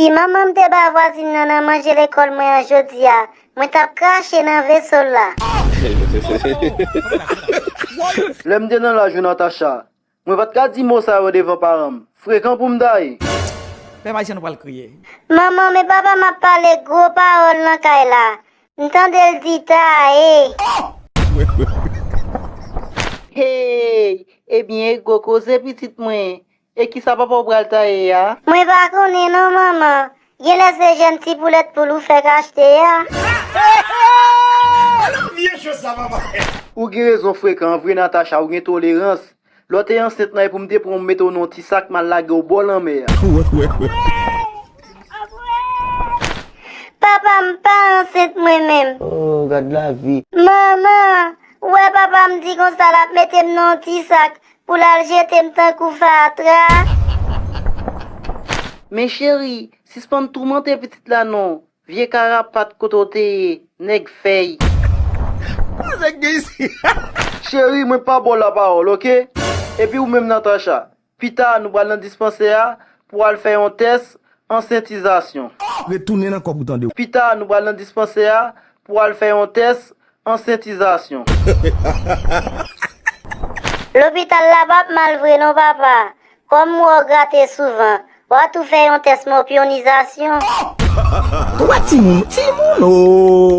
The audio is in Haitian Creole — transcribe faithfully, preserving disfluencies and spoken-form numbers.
Si manman m te ba vwazin nan nan manje lekòl mwen an jodi a, mwen t ap krache nan veso l la. Lè m te nan laj ou, Natacha, mwen pa t ka di mo sa yo devan paran m. Frekan pou m ta ye. Pèp ayisyen nou pral kriye. Manman, men papa m ap pale gwo pawòl nan kay la. M tande l di ta ye. Hey, ebyen e gwo koze pitit mwen. E kisa papa w pral ta ye a? Mwen pa konnen non manman. Genlè se jèn ti poulèt poul ou fèk achte a. Ou gen rezon frekan an vre Natacha, ou gen tolerans. Lè w te ansent nan e pou m te pran w mete w nan yon ti sak m al lage w bò lanmè a. Papa m pa ansent mwen menm. Oh, gad lavi. Manman, ou wè papa m di konsa l ap mete m nan yon ti sak pou l al jete m tankou fatra. Men cheri, sispann toumante pitit la non. Vye karapat kote w te ye, nèg fèy. Cheri, mwen pa ba w lapawòl, oke? Epi ou menm Natacha, pita nou pral nan dispansè a pou al fè yon tès ansentizasyon. Retounen nan kòb ou tande. Pita nou pral nan dispansè a pou al fè yon tès ansentizasyon. Lopital la p ap mal vre non papa. Kòm m wè w grate souvan, w a tou fè yon tès mopyonizasyon. Twa timoun, timoun o.